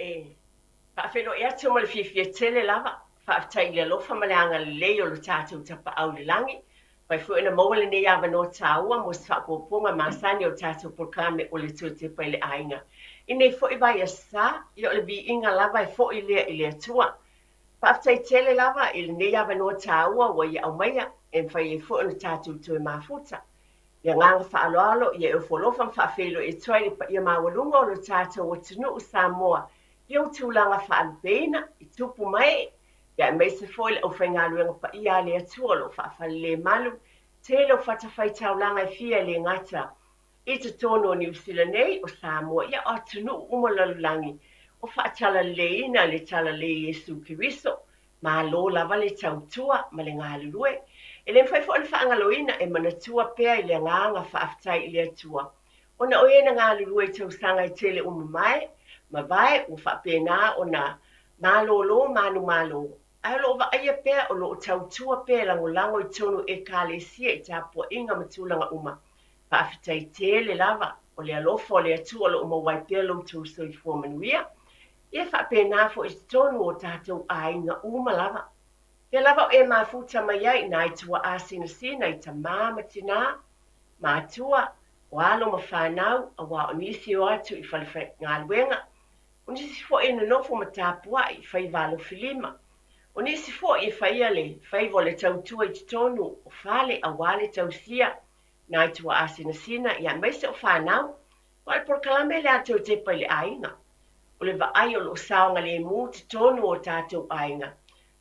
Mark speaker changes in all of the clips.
Speaker 1: E faafeiloai atu ma le fiafia tele lava. Faafetai i le alofa ma le agalelei o lo tatou Tapaau i le Lagi. Mafai foi ona maua lenei avanoa taua mo se faaopoopoga masani o le tatou polokalame o le Toe Tepa i le Aiga. I nei foi vaiaso, ia o le viiga lava e foi lea i le Atua. Faafetai tele lava i lenei avanoa taua ua ia aumaia e mafai ai foi ona tatou toe mafuta. I le agaga faaaloalo, ia e ofo alofa ma faafeiloai atu ai i le paia maualuga o lo tatou atunuu Samoa i ou tulaga faalupeina, i tupu ma ee, ia aemaise foi le aufaigaluega paia a le Atua o lo o faafalelemalu tele o fatafaitaulaga e fia e le gata i totonu o Niu Sila nei, o Samoa, ia o atunuu uma o le lalolagi o faatalaleleiina le Talalelei Iesu Keriso. Malo lava le tautua ma le galulue. E le mafai foi ona faagaloina e manatua pea i le agaga faafetai i le Atua ona o e na galulue i tausaga e tele ua mamae, mavae, ua faapena ona malolo manumalo, ae o lo o vaaia pea o lo o tautua pea e lagolago i totonu o Ekalesia i tapuaiga ma tulaga uma. Faafetai tele lava, o le alofa o le Atua o lo o maua ai pea lo outou soifua manuia. Ia faapena foi i totonu o tatou aiga uma lava. Pea lava o e mafuta mai ai nai tuaa sinasina i tamā ma tinā, matua, o alo ma fanau, auā o nisi e o atu i falefaigaluega, o nisi foi e nonofo ma tapuai i faiva alofilima, o nisi foi e faia le faiva o le tautua i totonu o fale auā le tausia nai tuaa sinasina, ia aemaise o fanau. Aua o le polokalame lea a Toe Tepa i le Aiga, o le vaai o lo o saogalemu totonu o tatou aiga,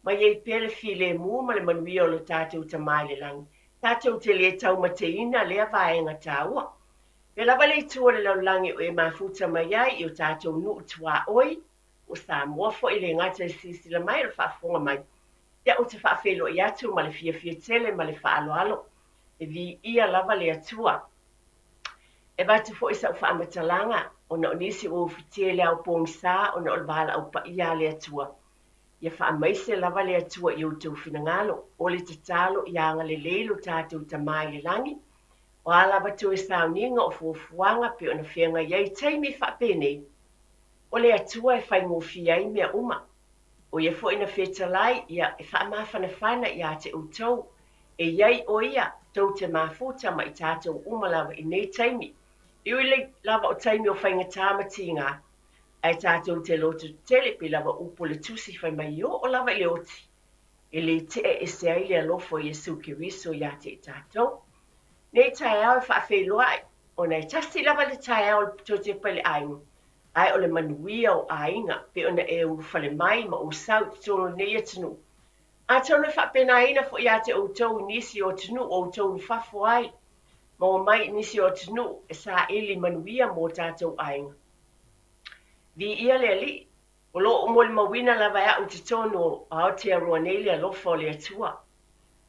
Speaker 1: ma i ai pea le filemu ma le manuia o lo tatou Tama i le Lagi, tatou te le taumateina lea vaega taua. Pea lava le itu o le lalolagi o e mafuta mai ai i o tatou nuu tuaoi, o Samoa foi e le gata i le silasila mai o le faafofoga mai. Ia ou te faafeiloai atu ma le fiafia tele ma le faaaloalo. E viia lava le Atua. E avatu foi sau faamatalaga ona o nisi ua ufitia i le ao pogisa ona o le valaau paia a le Atua. Ia faamaise lava le Atua i outou finagalo. O le tatalo ia agalelei lo tatou Tama i le lagi. O a lava toe sauniga o fuafuaga pei ona feagai ai i taimi faapenei, o le Atua e faigofie ai mea uma. O ia foi na fetalai ia e faamafanafana ia te outou, e i ai ʻo ia tou te mafuta ma i tatou uma lava i nei taimi. E ui lava o taimi o faigata ma tigā, ae tatou te lototetele pei lava upu o le Tusi fai mai e oo lava i le oti, e le tea ese ai le alofa o Iesu Keriso iā te i tatou. Nei taeao e faafeiloai, ona e tasi lava le taeao o le Toetepa i le aiga, ae o le manuia o aiga pei ona e ulufale mai ma ou sau i totonu o lenei atunuu. Atonu e faapenaina foi ia te outou i nisi o atunuu o outou ulufafo ai, ma omai i nisi o atunuu e saili manuia mo tatou aiga. Viia le Alii, o lo o molimauina lava e au i totonu o Aotearoa nei le alofa o le Atua.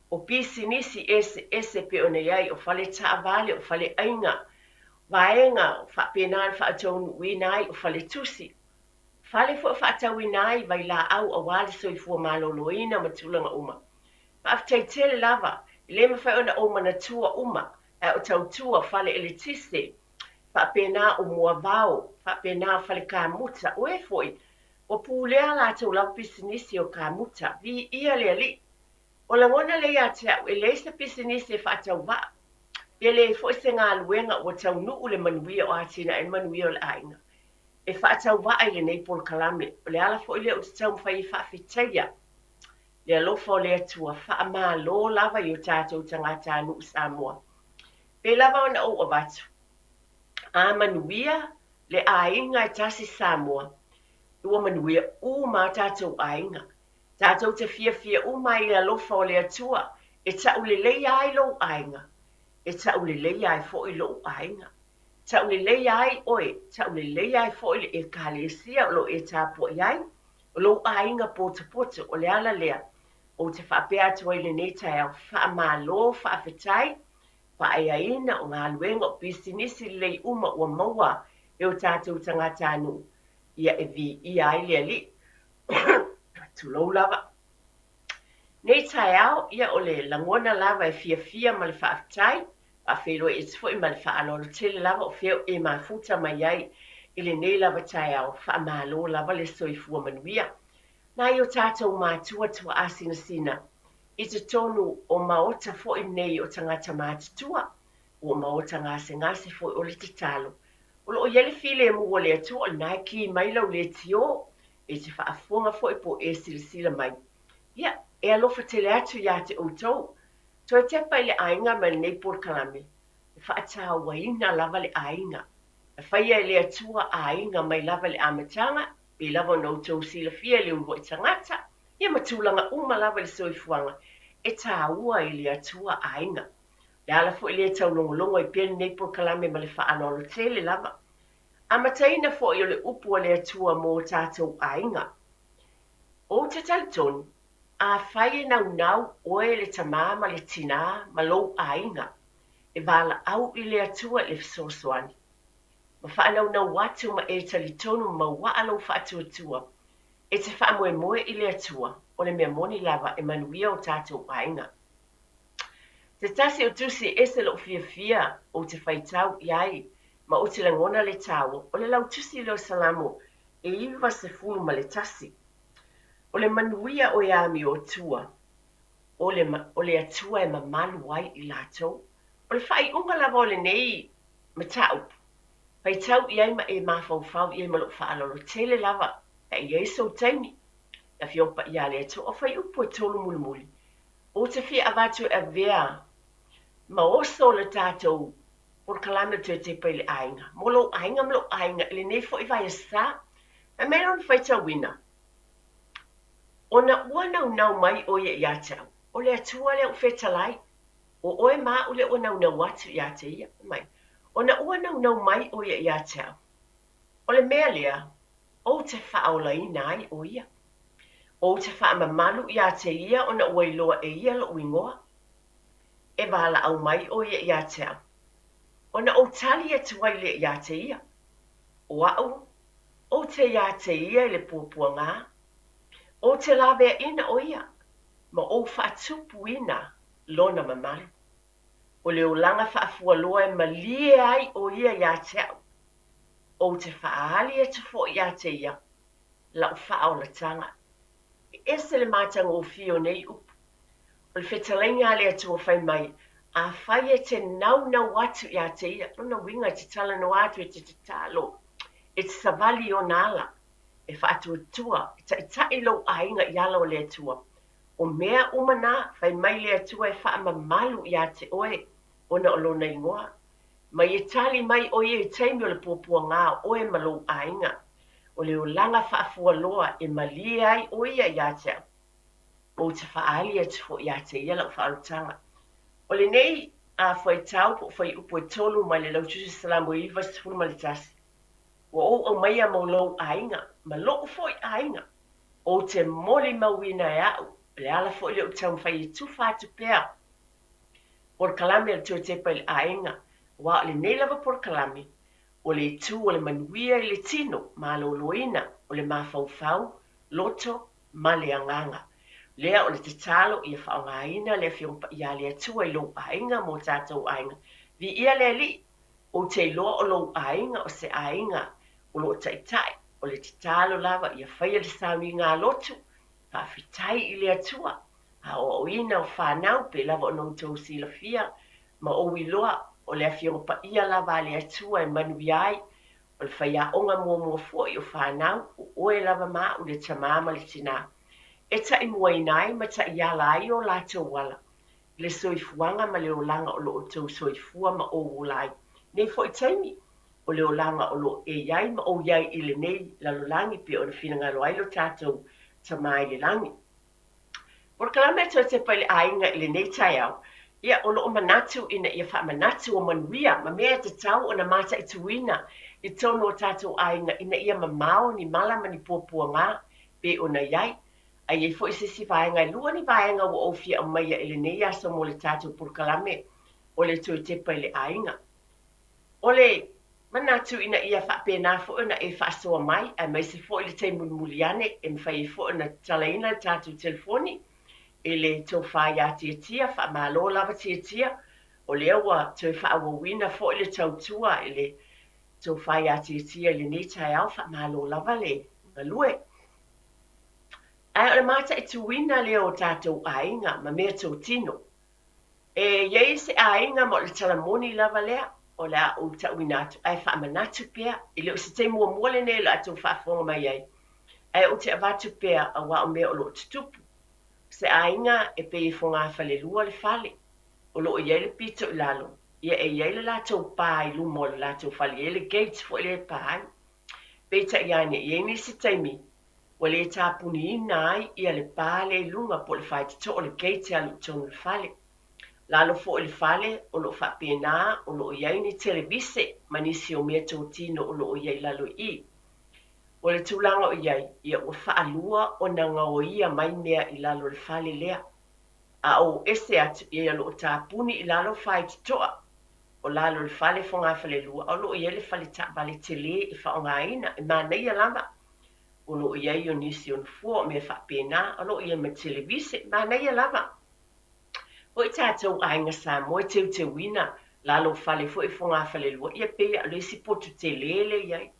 Speaker 1: O pisinisi eseese pei ona i ai o fale taavale, o fale aiga, vaega faapena na faataunuuina ai o fale tusi, fale foi o faatauina ai vailaau aua le soifua maloloina ma tulaga uma. Faafetai tele lava, e le mafai ona ou manatua uma, ae o tautua fale eletise, faapena o moavao, faapena o fale kamuta, o e foi ua pulea a latou lava pisinisi o kamuta. Viia le Alii! O lagona lea ia te au, e leai se pisinisi e faatauvaa, pe leai foi se galuega ua taunuu le manuia o atinae le manuia o le aiga e faatauvaa i lenei polokalame. O le ala foi lea ou te taumafai e faafetaia le alofa o le Atua, faamalo lava i o tatou tagatanuu Samoa. Pei lava ona ou avatu, a manuia le aiga e tasi Samoa, ua manuia uma a tatou aiga. Tatou te fiafia uma ai i le alofa o le Atua e tauleleia ai lou aiga, e tauleleia ai foi lo'u aiga. Tauleleia ai oe, tauleleia ai foi le Ekalesia o lo o e tapuai ai, o lou aiga potopoto. O le ala lea ou te faapea atu ai i lenei taeao, faamalo, faafetai, faaeaina o galuega o pisinisi lelei uma ua maua e o tatou tagatanuu, ia e viia ai le Alii. Tulou lava. Nei taeao, ia o le lagona lava e fiafia ma le faafetai, faafeiloai atu foi ma le faaaloalo tele lava o fea e mafuta mai ai I lenei lava taeao, faamalo lava le soifua manuia. Nai o tatou matua tuaa sinasina i totonu o maota foi nei o tagata matutua, ua maota gasegase foi o le tatalo. O lo o i ai le filemu o le Atua o lena e ki mai lau leitio, e te faafofoga foi po o e silasila mai. Ia, e alofa tele atu ia te outou. Toe tepa i le aiga ma lenei polokalame, e faatauaina lava le aiga. Na faia e le Atua aiga mai lava i le amataga, pei lava ona outou silafia i le uluai tagata, ia ma tulaga uma lava i le soifuaga, e taua i le Atua aiga. Le ala foi lea e taulogologo ai pea lenei polokalame ma le faaaloalo tele lava. Amataina foi o le upu a le Atua mo o tatou aiga. Ou te talitonu, afai e naunau oe le tamā ma le tinā ma lou aiga, e valaau i le Atua i le fesoasoani, ma faanaunau atu ma e talitonu ma mauaa lou faatuatua, e te faamoemoe i le Atua, o le mea moni lava e manuia o tatou aiga. Se tasi o tusi e ese lou fiafia ou te faitau i ai ma ou te lagona le taua, o le lautusi lea o Salamo e 91. O le manuia o e amiotua, o le, o le Atua e mamalu ai i latou. O le faaiuga lava o lenei mataupu, faitau i ai ma e mafaufau i ai ma lou faaaloalo tele lava pe a i ai sou taimi. Le Afioga Paia a le Atua, o fuaiupu e tolu mulimuli, Ou te fia avatu e avea ma oso le tatou polokalame o Toe Tepa i le Aiga, mo lou aiga ma lou aiga i lenei foi vaiaso. Fai mai lona faitauina, Ona ua naunau mai ʻo ia ia te au, o le Atua lea ua fetalai, ʻo ʻoe ma aʻu lea ua naunau atu ia te ia. Fai mai, Ona ua naunau mai ʻo ia ia te au, o le mea lea, ou te faaolaina ai ʻo ia. Ou te faamamalu iā te ia ona ua iloa e ia loʻu igoa. E valaau mai ʻo ia iā te au. Ona ou tali atu ai lea iā te ia, O aʻu, ou te iā te ia i le puapuagā. Ou te laveaʻina ʻo ia, ma ou faatupuina lona mamalu. O le olaga faafualoa e malie ai ʻo ia iā te aʻu. Ou te faaali atu foi iā te ia, lau faaolataga. E ese le matagofie o nei upu. O le fetalaiga a le Atua fai mai, Afai e te naunau atu ia te ia, lona uiga e te talanoa atu, e te tatalo, e te savali i ona ala, e faatuatua, e taitai lou aiga i ala o le Atua. O mea uma na, fai mai le Atua e faamamalu ia te oe, ona o lona igoa. Mai e tali mai ʻo ia i taimi o le puapuagā o ʻoe ma lou aiga. O le olaga faafualoa e malie ai ʻo ia iā te au. Ou te faaali atu foi iā te ia lau faaolotaga. O lenei a fuaitau po o fuaiupu e tolu mai le lautusi Salamo 91, ua ou aumaia mo lou aiga, ma loʻu foi aiga. Ou te molimauina e aʻu, o le ala foi lea ou te taumafai e tufa atu pea polokalame a le Toetepa i le aiga, aua o lenei lava polokalame, o le itu o le manuia i le tino, maloloina, o le mafaufau, loto ma le agaga. Lea o le tatalo ia faaaogaina le Afioga Paia a le Atua i lou aiga mo tatou aiga. Viia le Alii, ou te iloa o lou aiga o se aiga o lo o taitai, o le tatalo lava ia faia le sauniga a lotu, faafetai i le Atua, aoaoina o fanau pei lava ona outou silafia ma ou iloa o le Afioga Paia lava a le Atua e manuia ai, o le faiaoga muamua foi o fanau, o oe lava ma aʻu le tamā ma le tinā, e taʻimuaina ai ma taʻiala ai o latou ala i le soifuaga ma le olaga o lo outou soifua ma ou ola ai nei foi taimi, o le olaga o lo o e i ai ma ou i ai i lenei lalolagi pei ona finagalo ai lo tatou Tamā i le Lagi. Polokalame a Toetepa i le Aiga i lenei taeao, ia, o loo manatu ina ia faamanatu o manuia ma mea e tatau ona mataituina i totonu o tatou aiga ina ia mamao ni mala ma ni puapuagā pei ona i ai. A i ai foi se isi vaega e lua ni vaega ua ou fia aumaia i lenei aso mo le tatou polokalame o le Toetepa i le Aiga. O le manatu ina ia faapena foi ona e faasoa mai, aemaise foi le taimi mulimuli ane e mafai ai foi ona tatalaina le tatou telefoni i le tofa ia Tiatia. Faamalo lava Tiatia, o lea ua toe faaauauina foi le tautua i le Tofa ia Tiatia i lenei taeao, faamalo lava le galue. Ae o le mataituina lea o tatou aiga ma meatotino. E i ai se aiga ma o le tala moni lava lea, o le a ou tauina atu ae faamanatu pea, e le o se taimi muamua lenei o le a tou faafofoga mai ai, ae ou te avatu pea aua o mea o lo o tutupu. O se aiga e pei e fogafalelua le fale, o lo o i ai le pito i lalo, ia e i ai le latou pa i luma o le latou fale, e i ai le gate foi lea e pa ai. Peitai ane, e i ai nisi taimi ua le tapuniina ai ia le pa lea i luga po o le faitotoa o le gate e alu i totonu o le fale. Lalo foi i le fale o lo o faapena o lo o i ai ni televise ma nisi o meatotino o lo o i ai i lalo i i. O le tulaga o i ai, ia ua faalua ona gaoia mai mea i lalo o le fale lea. A ou ese atu, ia o lo o tapuni i lalo faitotoa o lalo o le fale fogafalelua, a o lo o i ai le fale taavale tele e faaaogaina, e manaia lava. O lo o i ai o nisi o nofoa, o mea faapena, o lo o i ai ma televise, manaia lava. Foi tatou aiga Samoa e teuteuina lalo o fale foi fogafalelua, ia pei o le isi potu tele lea e i ai.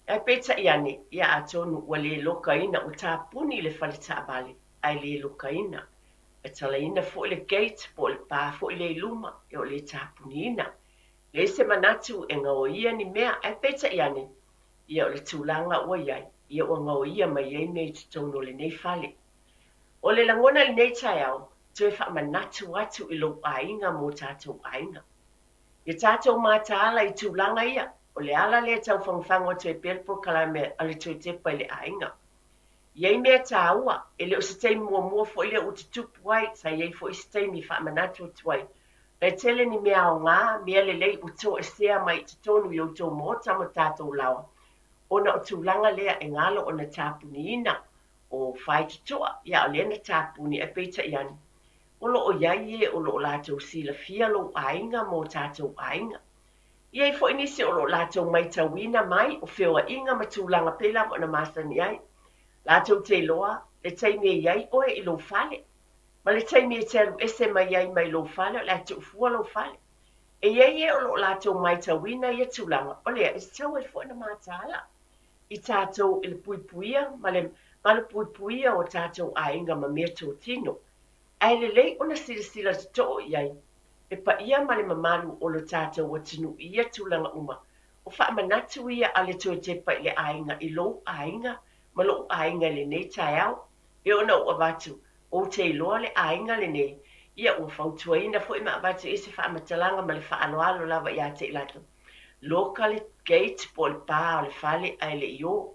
Speaker 1: Ae peitai ane, ia atonu ua le lokaina, ua tapuni le fale taavale, ae le lokaina. E talaina foi le gate po o le pa foi lea i luma, ia o le tapuniina. Leai se manatu e gaoia ni mea, ae peitai ane, ia o le tulaga ua i ai, ia ua gaoia mai ai mea i totonu o lenei fale. O le lagona i lenei taeao, toe faamanatu atu i lou aiga mo tatou aiga. Ia tatou mataala i tulaga ia, o le ala lea e tau fagufagu atu ai pea le polokalame a le Toe Tepa i le Aiga. I ai mea taua, e le o se taimi muamua foi lea ua tutupu ai, sa i ai foi isi taimi e faamanatu atu ai. E tele ni mea aoga, mea lelei ua toesea mai i totonu i outou maota ma tatou laoa, ona o tulaga lea e galo ona tapuniina o faitotoa, ia a o lea na tapuni, ae peitai ane, o lo o i ai e o lo o latou silafia lou aiga ma o tatou aiga. E i ai foi nisi o lo o latou maitauina mai o feoaiga ma tulaga pei lava ona masani ai. Latou te iloa le taimi e i ai oe i lou fale, ma le taimi e te alu ese mai ai mai lou fale o le a tuufua lou fale. E i ai e o lo o latou maitauina ia tulaga, o lea e tatau ai foi ona mataala i tatou i le puipuia ma le malupuipuia o tatou aiga ma meatotino. Ae lelei ona silasila totoo i ai le paia ma le mamalu o lo tatou atunuu i ia tulaga uma. O faamanatu ia a le Toe Tepa i le Aiga i lou aiga ma lou aiga i lenei taeao. E ona ou avatu, ou te iloa le aiga lenei, ia ua fautuaina foi ma avatu i ai se faamatalaga ma le faaaloalo lava ia te i latou. Loka le gate po o le pa o le fale ae le i o.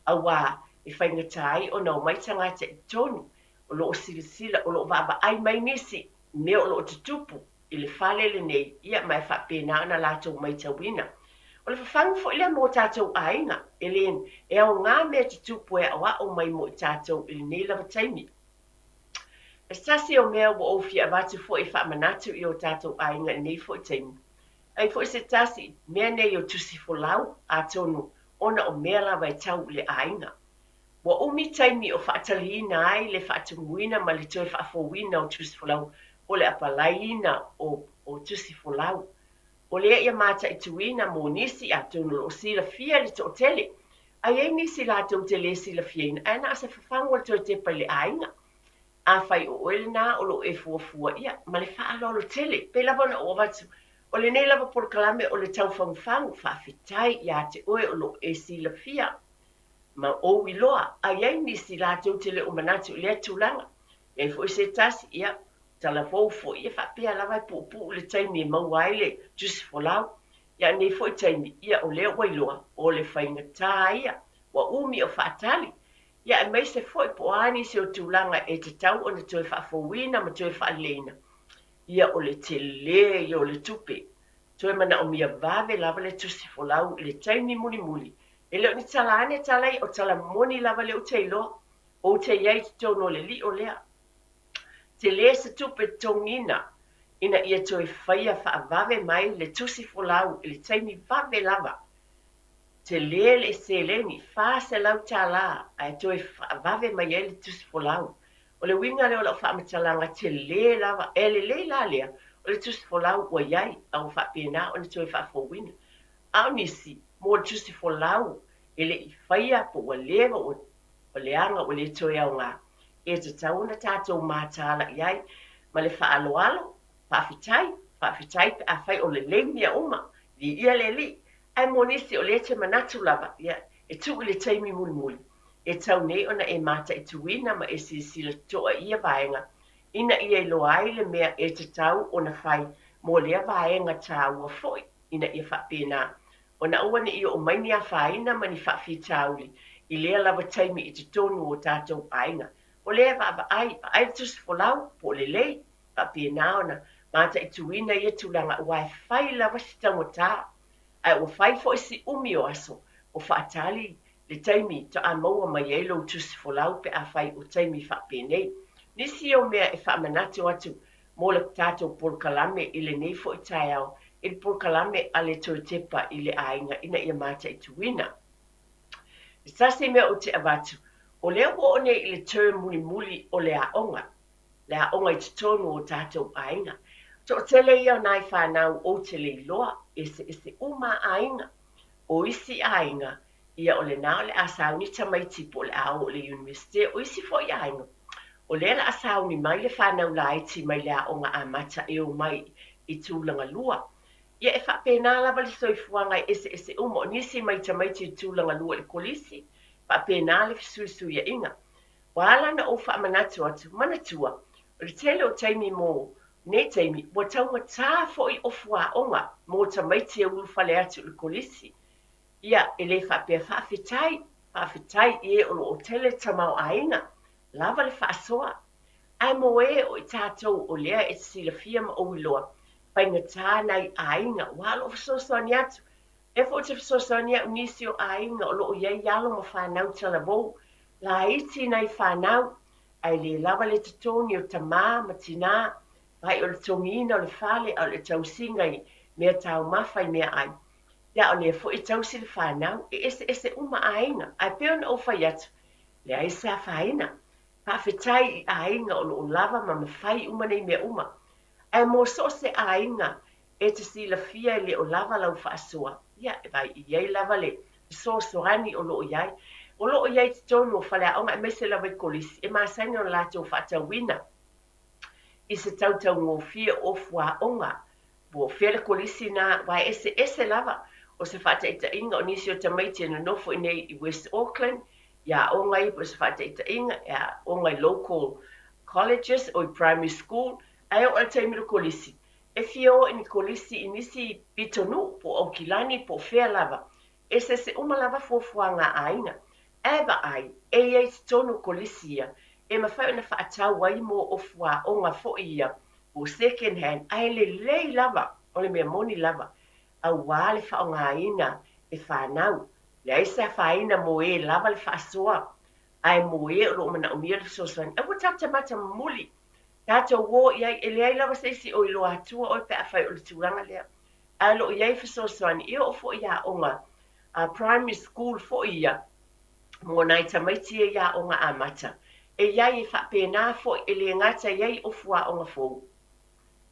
Speaker 1: Auā, e faigata ai ona omai tagata i totonu o lo o silasila, o lo o vaavaai mai nisi mea o lo o tutupu i le fale lenei, ia, ma e faapena ona latou maitauina. O le fafagu foi lea mo tatou aiga, e le, e aoga mea tutupu e aoao mai mo i tatou i lenei lava taimi. O se tasi o mea ua ou fia avatu foi e faamanatu i o tatou aiga i lenei foi taimi, ai foi se tasi, mea nei o tusi folau, atonu ona o mea lava e tau i le aiga. Ua umi taimi o faataliina ai le faatumuina ma le toe faafouina o tusifolau po o le apalaiina o tusifolau. O lea ia mataituina mo nisi atonu o lo o silafia i le toatele, a i ai nisi latou te le silafiaina ae na o se fafagu o le toe tepa i le aiga. Afai o oe lena o lo o e fuafua, ia, ma le faaaloalo tele, pei lava ona ou avatu, o lenei lava polokalame o le taufagufagu, faafetai ia te oe o lo o e silafia. Ma ou iloa, a i ai nisi latou te le o manatu i lea tulaga. E i ai foi se tasi, ia, talavou foi, ia faapea lava e puupuu le taimi e maua ai le tusi folau. Ia, nei foi taimi, ia, o lea ua iloa, o le faigata ia, ua umi o faatali. Ia, aemaise foi po o a nisi o tulaga e tatau ona toe faafouina ma toe faaleleiina, ia, o le tele ia o le tupe. Toe manaomia vave lava le tusi folau i le taimi mulimuli E le o ni tala ane tala ia, o tala moni lava lea ou te iloa. Ou te i ai i totonu o le lio lea. Tele se tupe totogiina ina ia toe faia faavave mai le tusi folau i le taimi vave lava. Tele le seleni, $400 ae toe faavave mai ai le tusi folau. O le uiga lea o lau faamatalaga, tele lava. E lelei la lea, o le tusi folau ua i ai, a ua faapena ona toe faafouina. A o nisi, mo le tusi folau e le i faia po ua leva ua leaga ua le toe aoga, e tatau ona tatou mataala i ai ma le faaaloalo, Faafetai, faafetai pe afai o lelei mea uma, viia le Alii. Ae mo nisi o lea e te manatu lava, ia, e tuu i le taimi mulimuli, e tau nei ona e mataituina ma e silasila totoa i ia vaega, ina ia iloa ai le mea e tatau ona fai mo lea vaega taua foi, ina ia faapena ona aua ne i oo mai ni afaina ma ni faafitauli i lea lava taimi i totonu o tatou aiga. O lea e vaavaai, vaai le tusi folau, po o lelei, faapena ona mataituina ia tulaga aua e fai lava si taugata, ae ua fai foi si umi o aso o faatali le taimi toa maua mai ai lou tusi folau pe afai o taimi faapenei. Nisi o mea e faamanatu atu mo le tatou polokalame i lenei foi taeao i le polokalame a le Toe Tepa i le Aiga ina ia mataituina. Se tasi mea ou te avatu, o lea ua oo nei i le term mulimuli o le aoga, le aoga i totonu o tatou aiga. Toatele ia o nai fanau ou te le iloa, eseese uma aiga. O isi aiga, ia o lena o le a sauni tamaiti po o le a o i le Iunivesite. O isi foi aiga, o lea o le a sauni mai le fanau laiti mai le aoga amata e omai i tulaga lua. Ia e faapena lava le soifuaga e eseese uma. O nisi mai tamaiti i tulaga lua i le kolisi, faapena le fesuisuiaiga. Ua ala ona ou faamanatu atu, manatua, o le tele o taimi mo nei taimi, ua taugata foi ofu aoga mo tamaiti e ulufale atu i le kolisi. Ia, e le faapea faafetai, faafetai i e o lo o tele le tamaoaiga, lava le faasoa. Ae mo e o i tatou o lea e te silafia ma ou iloa, faigata nai aiga, ua o lo o fesoasoani atu. Lea foi ou te fesoasoani au i nisi o aiga o lo o i ai alo ma fanau talavou, laiti nai fanau, ae le lava le totogi o tamā ma tinā, vaai o le togiina o le fale a o le tausiga i mea taumafa i meaai. Ia, o lea foi e tausi le fanau, e eseese uma aiga, ae pei ona ou fai atu, leai se afaina. Faafetai i aiga o lo o lava ma mafai uma nei mea uma. Ae mo so o se aiga e te silafia e le o lava lau faasoa, ia, e vaai i ai lava le fesoasoani o lo o i ai. O lo o i ai i totonu o faleaoga aemaise lava i kolisi, e masani ona latou faatauina i se tautaugofie o fuaoga. Po o fea le kolisi na, aua e eseese lava. O se faataitaiga o nisi o tamaiti e nonofo i nei i West Auckland, i aoga ia po o se faataitaiga, e aoga i local colleges o i primary school, ae oo i le taimi o le kolisi, e fia o i ni kolisi i nisi pitonuu po o Aukilani po o fea lava. Eseese uma lava fuafuaga a aiga. Ae vaai, e i ai i totonu o kolisi ia, e mafai ona faatau ai mo ofu aoga foi ia, po o second hand, ae lelei lava, o le mea moni lava, aua le faaaogaina e fanau. Leai se afaina mo e lava le faasoa, ae mo e o lo o manaomia le fesoasoani, aua tatou te matamuli, tatou o i ai, e leai lava se isi o iloa atua oe pe afai o le tulaga lea. Ae o lo o i ai fesoasoani, e oo foi i aoga, a primary school foi ia, mo nai tamaiti ia i aoga amata. E i ai e faapena foi, e le gata i ai ofu aoga fou,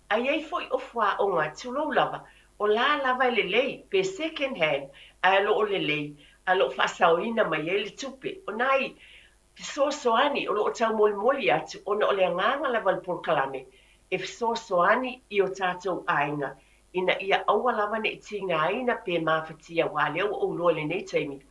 Speaker 1: ae i ai foi ofu aoga, tulou lava, o la lava e lelei, pe second hand, ae o lo o lelei, ae o lo o faasaoina mai ai le tupe. O nai fesoasoani o lo o taumolimoli atu ona o le agaga lava o le polokalame e fesoasoani i o tatou aiga ina ia aua lava ne i tigaina pe mafatia aua lea ua ou iloa i lenei taimi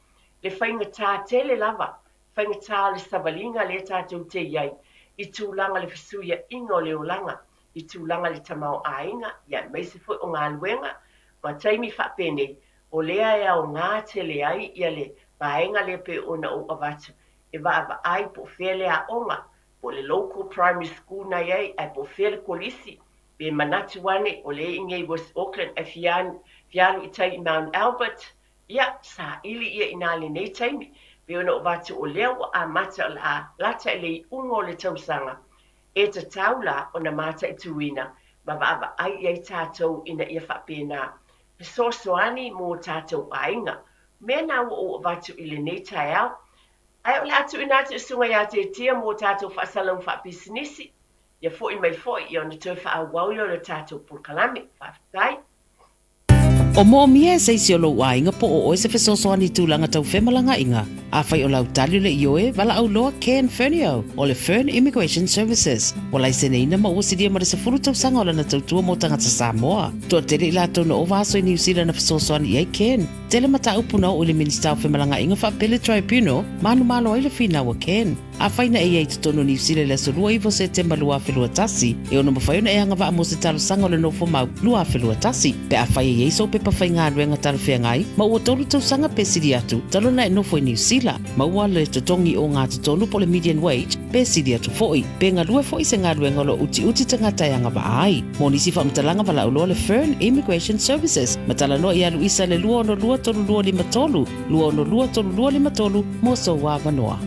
Speaker 1: le faigata tele lava, faigata o le savaliga lea tatou te i ai i tulaga o le fesuiaiga o le olaga, i tulaga i le tamaoaiga, ia aemaise foi o galuega ma taimi faapenei, o lea e aoga tele ai ia le vaega lea pei ona ou avatu e vaavaai po o fea le aoga, po o le local primary school na i ai, ae po o fea le kolisi, pe manatu ane o lea i inei i West Auckland ae fia alu i tai i Mount Albert, ia, saili ia i ina lenei taimi. Pei ona ou avatu o lea ua amata o le a lata i le iuga o le tausaga, e tatau la ona mataituina ma vaavaai i ai tatou ina ia faapena fesoasoani mo tatou aiga. Mea na ua ou avatu i lenei taeao. Ae o le a tuuina atu i Susuga ia Tiatia mo tatou faasalalauga faapisinisi, ia foi mai foi ia ona toe faaauau lea o le tatou polokalame. Faafetai.
Speaker 2: O moomia e se isi o lou aiga po o oe se fesoasoani i tulaga tau femalagaaiga. Afai o lau tali o le ioe, valaau loa Ken Fernio o le Fern Immigration Services. Ua laiseneina ma ua silia ma le 10 tausaga o lana tautua mo tagata Samoa. Toatele i latou na ova aso i Niu Sila na fesoasoani i ai Ken. Tele mataupu na oo i le Minisita o Femalagaaiga faapea le Tribunal manumalo ai le finau a Ken. Afai na e i ai i totonu o Niu Sila i le aso 29 Setema 2021, e ono mafai ona e agavaa mo se talosaga o le nofomau 2021, pe afai e i ai sou pepa faigaluega talafeagai ma ua tolu tausaga pe sili atu talu ona e nofo i Niu Sila. Maua le totogi ogatotonu po o le median wage pe sili atu foi. Pe galue foi se galuega o lo o utiuti tagata e agavaa ai. Mo nisi faamatalaga valaauloa le Fern Immigration Services ma talanoa ia Luisa i le 262 3253, 262 3253 mo sou avanoa.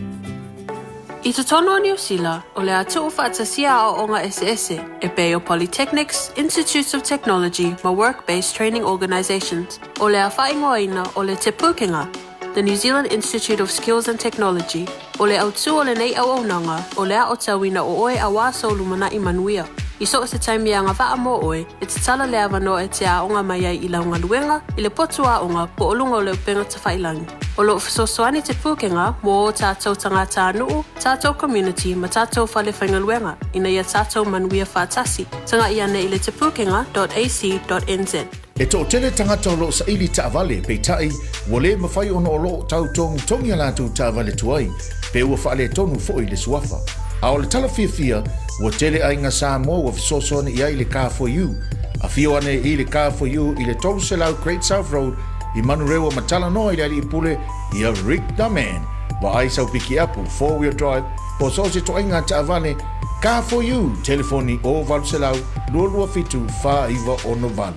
Speaker 3: I totonu o Niu Sila, o le a tuufaatasia aoaoga eseese, e pei o Polytechnics, Institutes of Technology ma Work-Based Training Organisations. O le a faaigoaina o le Te Pūkenga, The New Zealand Institute of Skills and Technology, o le autū o lenei auaunaga, o le aotauina o oe auā sou lumanai manuia. I so o se taimi e agavaa mō oe, e tatala le avanoa e te aoga mai ai i lau galuega, i le potu aoga, po o luga o le upega tafailangi. O lo o fesoasoani Te Pūkenga mō ō tātou tagatānuu, tātou community ma tātou whale faigaluega ina ia tātou manuia whātasi. Tagai ane i le tepukenga.ac.nz.
Speaker 4: E toatele tagata o lo o saili taavale, peitai, ua le mafai ona o lo o tau togitogi a latou taavale tuai, pe ua faaletonu foi le suafa. A o le tala fiafia, ua tele aiga Samoa ua fesoasoani i ai i le Car4U. Afio ane i le Car4U i le 300 Great South Road i Manurewa ma talanoa i le alii pule ia Rick the Man. Vaai sau pikiapu, four-wheel drive, po o so o se toaiga taavale, Car4U, telefoni 0800 227 4968.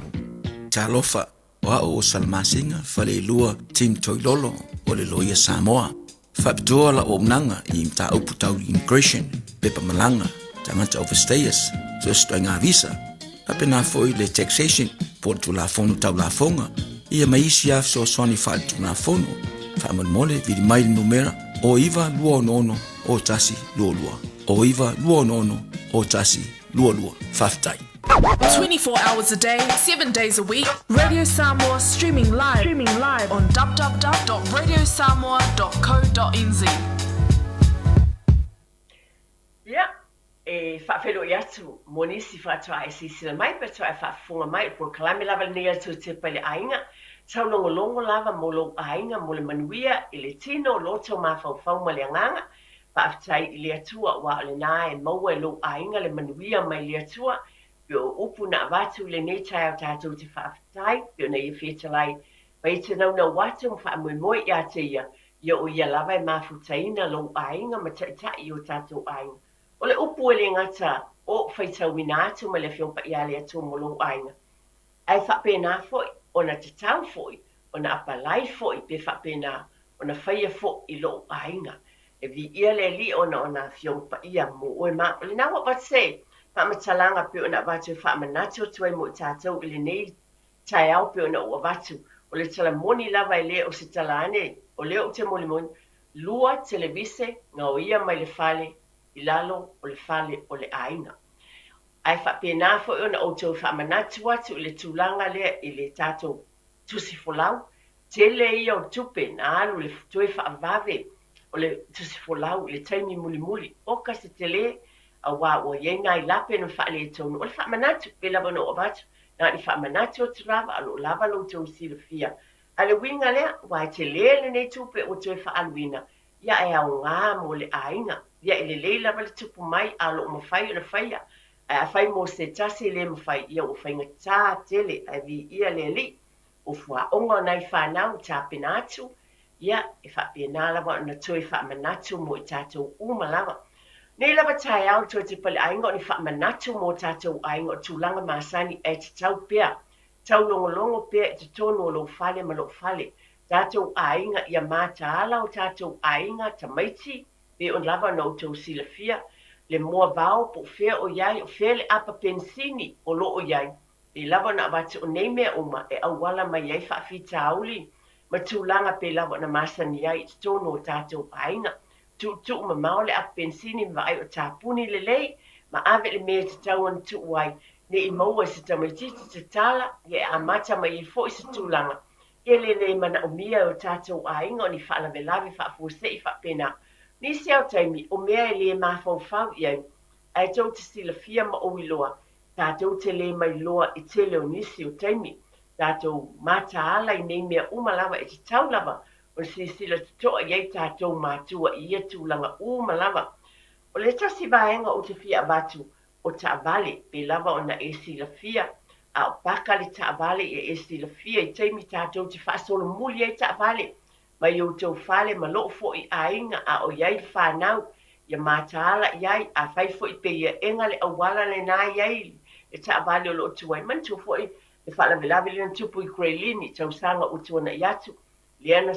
Speaker 5: Talofa, o au o Salamasina Faleilua Tim Toilolo o le Loia Samoa. Faapitoa lau auaunaga i mataupu tau immigration, pepa malaga, tagata overstayers, so o se ituaiga visa, faapena foi le taxation po o le Tulafono Tau Lafoga, ia ma isi lava fesoasoani faaletulafono. Faamolemole, vili mai le numera 09 266 0122, 09 266 0122. Faafetai.
Speaker 6: 24 hours a day, 7 days a week. Radio Samoa streaming live, streaming live on www.radiosamoa.co.nz.
Speaker 1: Ia, e faafeiloai atu mo nisi faatoa e silasila mai pe toe faafofoga mai i le polokalame lava lenei a le Tuatepa i le Aiga, taulogologo lava mo lou aiga mo le manuia i le tino, loto, mafaufau ma le agaga. Faafetai i le Atua aua o lena e maua e lou aiga le manuia mai le Atua. Pe o upu na avatu i lenei taeao tatou te faafetai, pe ona ia fetalai ma ia te naunau atu ma faamoemoe ia te ia, ia o ia lava e mafutaina lou aiga ma taitai i o tatou aiga. O le upu e le gata o faitauina atu mai le Afioga Paia a le Atua mo lou aiga, ae faapena foi ona tatau foi ona apalai foi pe faapena ona faia foi i lou aiga. E viia le Alii ona o na Afioga Paia mo oe ma o lena ua avatu se faamatalaga pei ona avatu e faamanatu atu ai mo i tatou i lenei taeao pei ona ou avatu. O le tala moni lava e le o se tala ane, o lea ou te molimoli, lua televise gaoia mai le fale i lalo o le fale o le aiga. Ae faapena foi ona outou faamanatu atu i le tulaga lea i le tatou tusi folau. Tele ia o tupe na alu i le toe faavave o le tusi folau i le taimi mulimuli. Oka se tele, auā ua i ai nai lape na faaletonu. O le faamanatu, pei lava ona ou avatu, na o ni faamanatu atu lava, a o lo o lava lo outou silafia. A o le uiga lea, aua e tele lenei tupe ua toe faaaluina, ia e aoga mo le aiga. Ia e lelei lava le tupu mai a o lo o mafai ona faia. Ae afai mo se tasi e le mafai, ia ua faigata tele ae viia le Alii. O fuaoga o nai fanau i tapena atu, ia e faapena lava ona toe faamanatu mo i tatou uma lava. Nei lava taeao toe tepa le aiga o ni faamanatu mo tatou aiga o tulaga masani ae tatau pea taulogologo pea i totonu o lou fale ma lou fale. Tatou aiga ia mataala o tatou aiga tamaiti pei ona lava ona outou silafia le moa vao po o fea o i ai, o fea le apa penisini o lo o i ai. Pei lava ona avatu o nei mea uma e auala mai ai faafitauli ma tulaga pei lava ona masani ai i totonu o tatou aiga. Tuutuu mamao le apa penisini ma vaai o tapuni lelei ma ave le mea e tatau ona tuu ai. Ne i maua e se tamaitiiti tatala, ia e amata mai ai foi se tulaga ia le le manaomia e o tatou aiga o ni faalavelave faafuasei faapena. Nisi lava o taimi, o mea e le mafaufau i ai, ae tou te silafia ma ou iloa, tatou te le mailoa i tele o nisi o taimi, tatou mataala i nei mea uma lava e tatau lava ona silasila totoa i ai tatou matua i ia tulaga uma lava. O le tasi vaega ou te fia avatu, o taavale, pe lava ona e silafia, a o paka le taavale ia e silafia i taimi tatou te faasolomuli ai taavale mai outou fale ma loo foi aiga a o i ai le fanau, ia mataala i ai, afai foi pe ia ega le auala lena i ai le taavale o lo o tuai. Manatua foi le faalavelave lea na tupu i Grey Lynn i tausaga ua tuanai atu, lea na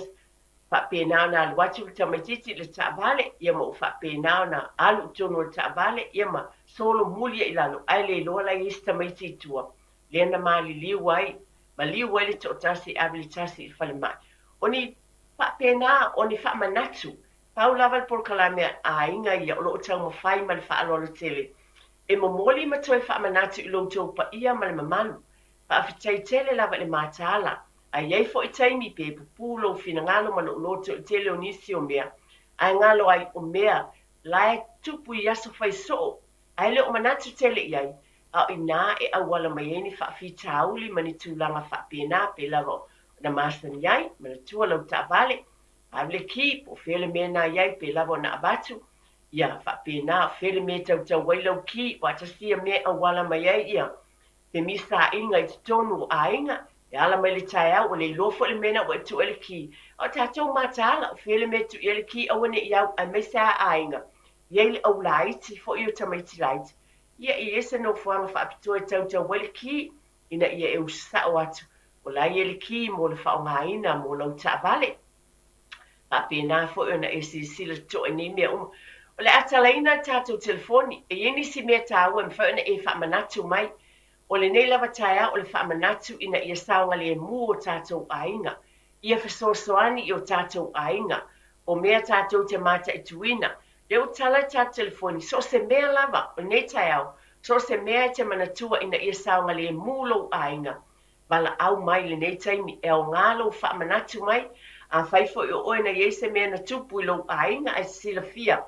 Speaker 1: faapena ona alu atu le tamaitiiti i le taavale, ia ma ua faapena ona alu i totonu o le taavale, ia ma solomuli ai i lalo, ae le iloa la i ai se tamaiti i tua, lea na maliliu ai, maliu ai le toatasi e ave le tasi i le falemai. O ni faapena, o ni faamanatu, pau lava le polokalame a aiga ia o lo o taumafai ma le faaaloalo tele e momoli ma toe faamanatu i lo outou paia ma le mamalu. Faafetai tele lava i le mataala. A i ai foi taimi pe pupū lou finagalo ma lou loto i le tele o nisi o mea, ae galo ai o mea la e tupu i aso fai soo, ae le o manatu tele i ai, a o inā e auala mai ai ni faafitauli ma ni tulaga faapena pe lava ona masani ai, manatua lau taavale, ave le ki, po o fea le mea na i ai pe lava ona avatu, ia faapena, o fea le mea e tautau ai lau ki, aua tasi ia mea e auala mai ai ia femisaaiga i totonu o aiga, e ala mai le taeao, ua le iloa foi le mea na ua e tuu ai le ki. A o tatou mataala, o fea le mea e tuu i ai le ki, aua ne i au, aemaise lava aiga, i ai le au laiti foi o tamaiti laiti. Ia, e i ai se nofoaga faapitoa e tautau ai le ki, ina ia e usu sao atu, o la e i ai le ki mo le faaaogaina mo lau taavale. Faapena foi ona e silasila totoa i nei mea uma. O le a talaina le tatou telefoni, e i ai nisi mea taua e mafai ona e faamanatu mai. O lenei lava taeao o le faamanatu ina ia saogalemu o tatou aiga, ia fesoasoani i o tatou aiga, o mea tatou te mataituina. Lea ua tala le tatou telefoni, so o se mea lava o lenei taeao, so o se mea e te manatua ina ia saogalemu lou aiga, valaau mai i lenei taimi, e aoga lou faamanatu mai. Afai foi o oe na i ai se mea na tupu i lou aiga ae te silafia,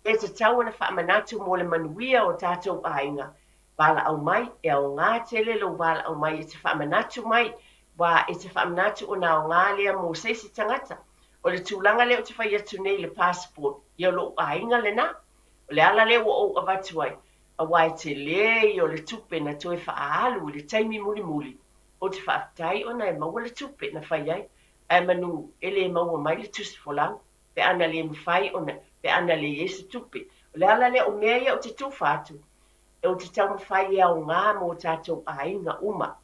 Speaker 1: e tatau ona faamanatu mo le manuia o tatou aiga, valaau mai, e aoga tele lou valaau mai e te faamanatu mai, aua e te faamanatu ona aoga lea mo se isi tagata. O le tulaga lea ou te fai atu nei i le passport, ia o lou aiga lena. O le ala lea ua ou avatu ai, aua e tele ia o le tupe na toe faaalu i le taimi mulimuli, ou te faafetai ona e maua le tupe na fai ai, ae manu e le maua mai le tusi folau pe a na le mafai ona, pe a na leai se tupe. O le ala lea, o mea ia ou te tufa atu, ou te taumafai e aoga mo tatou aiga uma.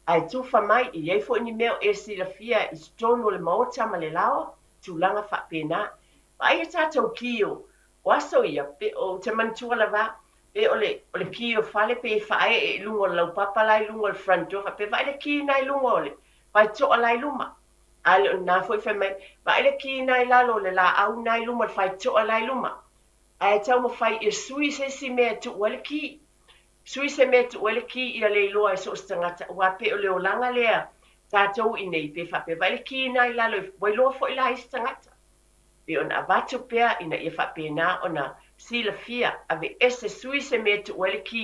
Speaker 1: Ae tufa mai, e i ai foi ni mea o e silafia i totonu o le maota ma le laoa, tulaga faapena. Vaai a tatou ki o O aso ia, pe, ou te manatua lava, pe o le, o le kī o fale pe e faaee i luga o le laupapa la i luga o le front door, faapea, vaai le kī na i luga o le faitoa la i luma. A le o lena foi fai mai, vaai le kī na i lalo o le laau na i luma o le faitoa la i luma. Ae taumafai ia sui se isi mea e tuu ai le kī. Sui se mea e tuu ai le kī ia le iloa e so o se tagata, aua pei o le olaga lea tatou i nei, pe faapea, vaai le kī na i lalo, ua iloa foi la e isi tagata. Pei ona avatu pea ina ia faapena ona silafia, aveese, sui se mea e tuu ai le kī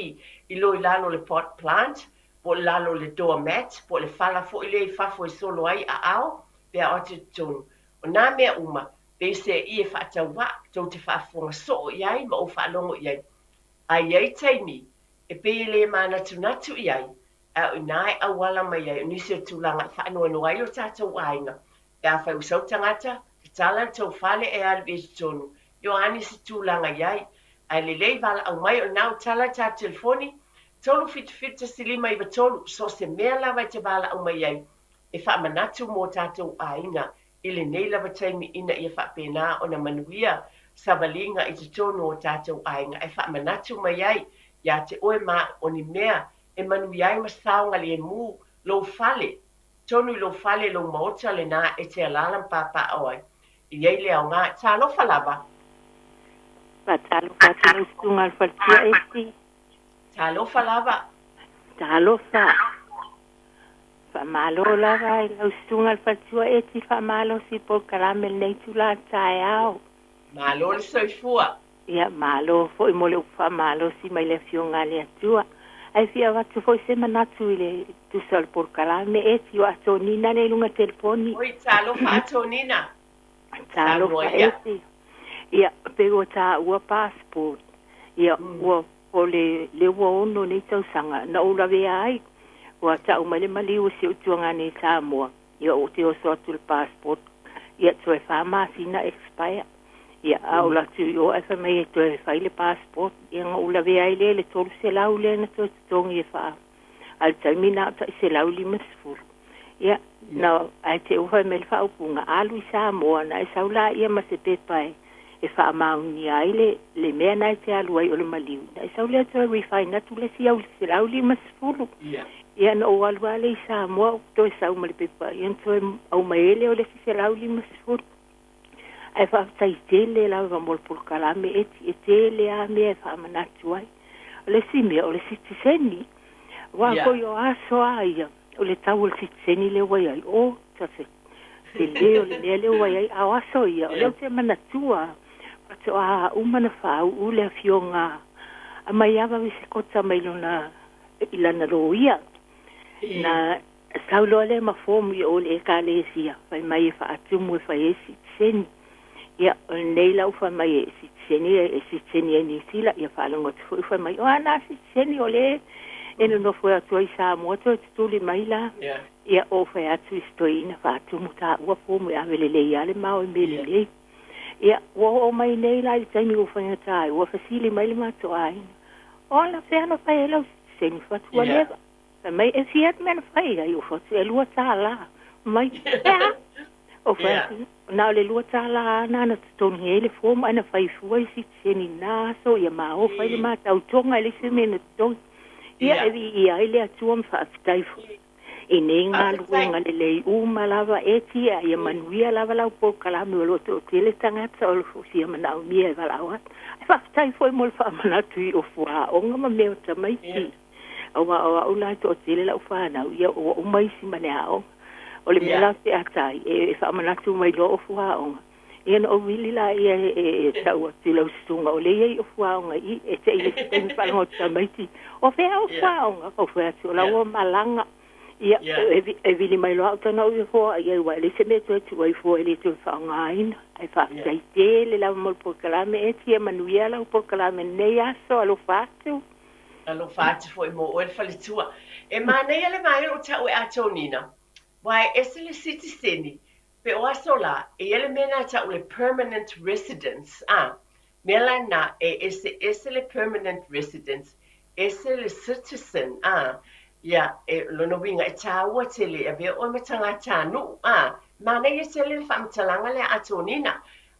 Speaker 1: i lo i lalo o le pot plant, po o lalo o le door mat, po o le fala foi lea i fafo e solo ai aao pe a o atu i totonu. O nā mea uma, peiseai e faatauvaa, tou te faafofoga soo i ai ma ou faalogo i ai. A i ai taimi e pei e le manatunatu i ai, a o inā e auala mai ai o nisi o tulaga e faanoanoa ai o tatou aiga, Pe afai ua sau tagata, tatala le tou fale e alu i totonu, i o a nisi tulaga i ai. Ae lelei valaau mai o lena ua tala le tatou telefoni, 377 1593, so o se mea lava e te valaau mai ai, e faamanatu mo tatou aiga i lenei lava taimi ina ia faapena ona manuia savaliga i totonu o tatou aiga e faamanatu mai ai ia te oe ma au o ni mea e manuia ai ma saogalemu lou fale Tonu i lou fale, lou maota lena e te alaala ma papaaao ai. E i ai le aoga. Talofa lava.
Speaker 7: Faatalofa atu lau Susuga i le Faletua Esi.
Speaker 1: Talofa lava.
Speaker 7: Talofa. Faamalo lava i lau susuga i le faletua Eti faamalosi i polokalame i lenei itula taeao.
Speaker 1: Malo le soifua.
Speaker 7: Ia, malo foi mo le upu faamalosi mai le Afioga a le Atua. Ae fia avatu foi se manatu i le tusa o le polokalame Eti o Atonina lea i luga telefoni.
Speaker 1: Oi, talofa Atonina.
Speaker 7: Talofa Eti. Ia, pei ua taua passport. Ia, ua O le le ua ono nei tausaga na ou lavea ai, ua tau mai le maliu o si ou tuagane i Samoa, ia ou te oso atu i le passport, ia toe fa masina expire. Ia a ou atu i o ae fai mai e toe fai le passport, ia na ou lavea ai lea i le 300 lea na toe totogi e fa, a o le taimi na o tai 150. Ia na ae te i ua fai mai le faaupuga, alu i Samoa na e sau laia ma se pepa e e faamaonia ai le le mea na e te alu ai o le maliu, na e sau lea toe refine atu le isi au 150. Ia na ou alu lava lea i Samoa ou toe sau ma le pepa, ia na toe aumai ai lea o le isi 150. Ae faafetai tele lava mo le polokalame Eti, e tele lava mea e faamanatu ai. O le isi mea, o le sitiseni. Aua foi o aso lava ia, o le tau o le sitiseni lea ua i ai, o, ta se tele o le mea lea ua i ai, a o aso ia, o lea ou te manatua, faatoa uma ona faauu le afioga a Maiava Visekota mai lona i lana loia. Na sau loa lea ma form i o i le Ekalesia, fai mai e faatumu e fai ai sitiseni. Ia, o lenei la ua fai mai e sitiseni, e sitiseni ai Niu Sila, ia faalogo atu foi fai mai, o a na sitiseni o lea e nonofo atu ai i Samoa toe tutuli mai la. Ia, ou fai atu i si toeaina faatumu taua fomu e ave lelei lava le mao i mea lelei. Ia, ua oo mai nei la i le taimi ua faigata ai, ua fesili mai le matou aiga, O anafea na fai ai lau sitiseni? Fai atu, Ua leva. Fai mai, E fia le mea na fai ai? Ou fai atu, E $2. Fai mai, E a? Ou fai atu, Na o le $2 lava na na totogi ai le fomu ae na fai fua i sitiseni i na aso, ia ma o fai le ma tautoga e leai se mea na totogi. Ia, e viia ai le Atua ma faafetai foi i nei galuega lelei uma lava e tia ia manuia lava lau polokalame o lo o toatele tagata o lo o fia manaomia e valaau atu. Ae faafetai foi mo le faamanatu i ofu aoga ma mea o tamaiti. Aua o au la e toatele lau fanau, ia ua uma isi ma le aoga. O le mea la ou te ata ai, e faamanatu mai loa ofu aoga, ia ona ou vili laia e tau atu i lau susuga o lea e i ai ofu aoga i i, e te i le isi taimi faalogo atu tamaiti, o fea ofu aoga? Ou fai atu, o la ua malaga. Ia, e vili mai loa au tana ou ifo i ai, aua e leai se mea e toe tuu ai fua e le toe faaaogaina. Ae faafetai tele lava mo le polokalame e tia manuia lau polokalame i lenei aso. Alofa atu.
Speaker 1: Alofa atu foi mo oe le faletua. E manaia le vaega o tau e Atonina, aua e ese le sitiseni, pe o aso la, e i ai le mea na tau le permanent residence, a, mea la na, e eseese le permanent residence, ese le citizen, a, ia, e, lona uiga, e tāua tele e avea oe ma tagatanuu, a, manaia tele le faamatalaga lea Atonina,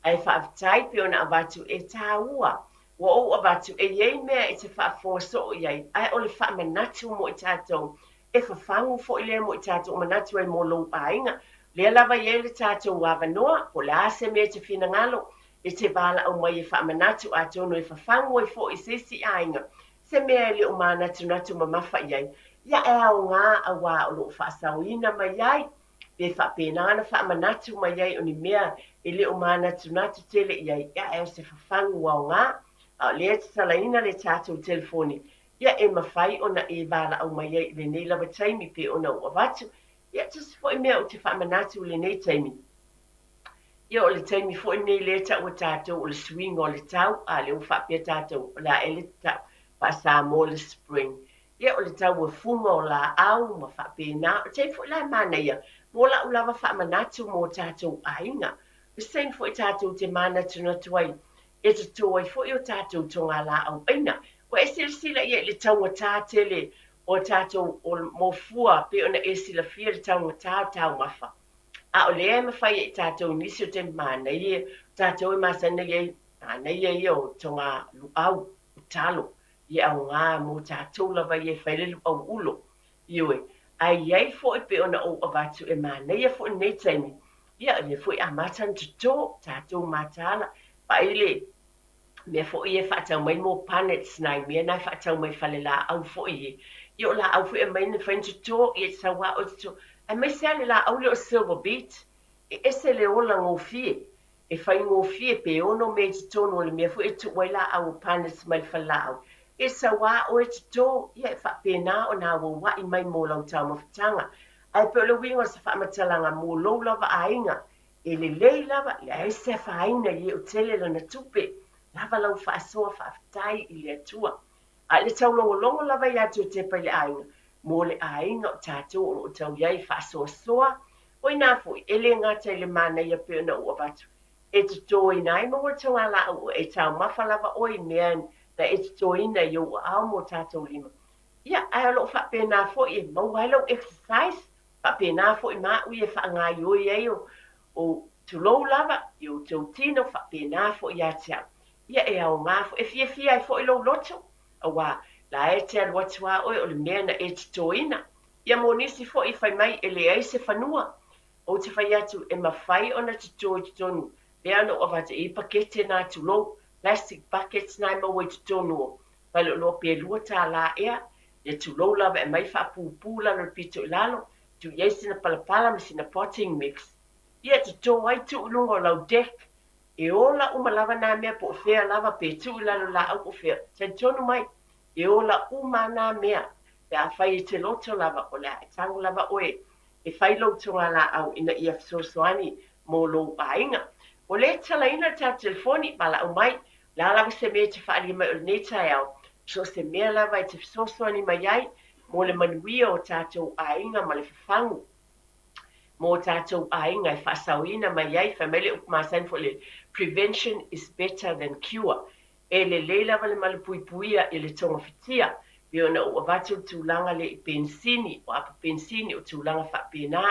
Speaker 1: ae faafetai pei ona avatu e tāua. Ua ou avatu, e i ai mea e te faafofoga soo i ai, ae o le faamanatu mo i tatou, e fafagu foi lea mo i tatou o manatu ai mo lou aiga. Lea lava e i ai le tatou avanoa, po o le a se mea e te finagalo, e te valaau mai e faamanatu, atonu e fafagu ai foi i se isi aiga, se mea e le o manatunatu mamafa i ai, ia e aoga auā o lo o faasaoina mai ai. Pe faapena ona faamanatu mai ai o ni mea e le o manatunatu tele i ai, ae o se fafagu aoga. A o lea e tatalaina le tatou telefoni, ia e mafai ona e valaau mai ai i lenei lava taimi pe ona ou avatu. Ia, tasi foi mea ou te faamanatu i lenei taimi, ia o le taimi foi lenei lea e taua tatou o le suiga o le tau, a lea ua faapea tatou o le a ea le tau faa-Samoa le spring. Ia, o le tauofoga o laau ma faapena. O le taimi foi la e manaia mo la'u lava faamanatu mo tatou aiga. O se taimi foi tatou te manatunatu ai e totō ai foi o tatou togalaau aina. Ua e silasila ia i le taugatā tele o tatou o fua pei ona e silafia le taugatā o taumafa. A o lea e mafai e i tatou nisi o taimi manaia, o tatou e masani ona i ai, manaia ia o toga luau, o talo, e aoga mo tatou lava ia e fai le luau ulo. Ioe, ae i ai foi pei ona ou avatu e manaia foi lenei taimi, ia o lea foi e amata ona toto tatou mataala, vaai le mea foi ia e faatau mai mo punnets nai mea na e faatau mai falelaau foi e. Ia o laau foi e aumai na mafai ona toto, ia e sau lava oe toto. Aemaise lava le laau lea o silver beet, e ese le ola gofie, e faigofie pe ono mea i totonu o le mea foi e tuu ai laau o punnets mai le falelaau, e sau lava oe toto, ia e faapena ona auauai mai mo lau taumafataga. Ae pei o le uiga o se faamatalaga mo lou lava aiga, e lelei lava, leai se afaina i e o tele lana tupe, lava lau faasoa faafetai i le Atua. A i le taulogologo lava ia Jotepa i le aiga, mo le aiga o tatou o lo o tau i ai faasoasoa, o inā foi, e le gata i le manaia pei ona ou avatu, e totoina ai ma ua togalaau e taumafa lava oe i mea na e totoina i ou aao mo tatou lima. Ia, ae o lo o faapena foi e maua ai lau exercise, faapena foi ma au ia e faagaioi ai o, o tulou lava i outou tino, faapena foi ia te au. Ia e aoga foi, e fiafia ai foi lou loto, auā, la e te alu atu lava oe o le mea na e totoina. Ia mo nisi foi i fai mai e leai se fanua, ou te fai atu e mafai ona toto i totonu, lea ona ou avatu e i ai pakete na tulou, plastic buckets na e maua i totonu o faleoloa pe $2 ea, ia tulou lava e aumai faapupū lalo i le pito i lalo, tuu i ai sina palapala ma sina potting mix, ia toto ai tuu i luga o lau deck, E ola uma lava nā mea po o fea lava pe tuu i lalo lāʻau po o fea, talitonu mai, e ola uma nā mea pe afai e te loto lava o le a e tago lava ʻoe e fai lou togalāʻau ina ia fesoasoani mo lou aiga. Ua lē tatalaina le tatou telefoni, valaau mai, o le a lava se mea e te faaalia mai o lenei taeao, so o se mea lava e te fesoasoani mai ai mo le manuia o tatou aiga ma le fafagu. Mō tātou aiga e faasaoina mai ai, fai mai le upu masani foi le prevention is better than cure. E lelei lava le malupuipuia i le togafitia, pei ona ou avatu le tulaga lea i penisini, o apo penisini, o tulaga faapena,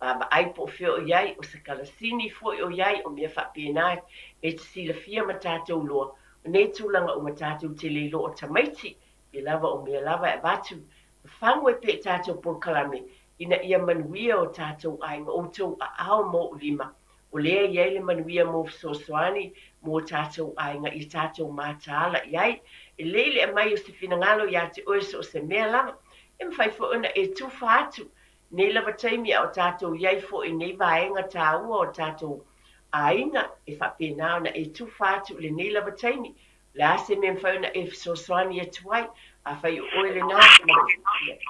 Speaker 1: vaavaai po o fea o i ai, o se kalasini foi o i ai, o mea faapena e te silafia ma tatou loa, o nei tulaga uma tatou te le iloa o tamaiti, pei lava o mea lava e avatu, fafagu ai pea i tatou polokalame ina ia manuia o tatou aiga, outou aao ma ou lima, o lea e i ai le manuia mo fesoasoani mo tatou aiga ia tatou mataala i ai. E lei le aumai o se finagalo ia te oe so o se mea lava, e mafai foi ona e tufa atu nei lava taimi a o tatou i ai foi i nei vaega taua o tatou aiga, e faapena ona e tufa atu i lenei lava taimi. O le a se mea e mafai ona e fesoasoani atu ai? Afai o oe lenā,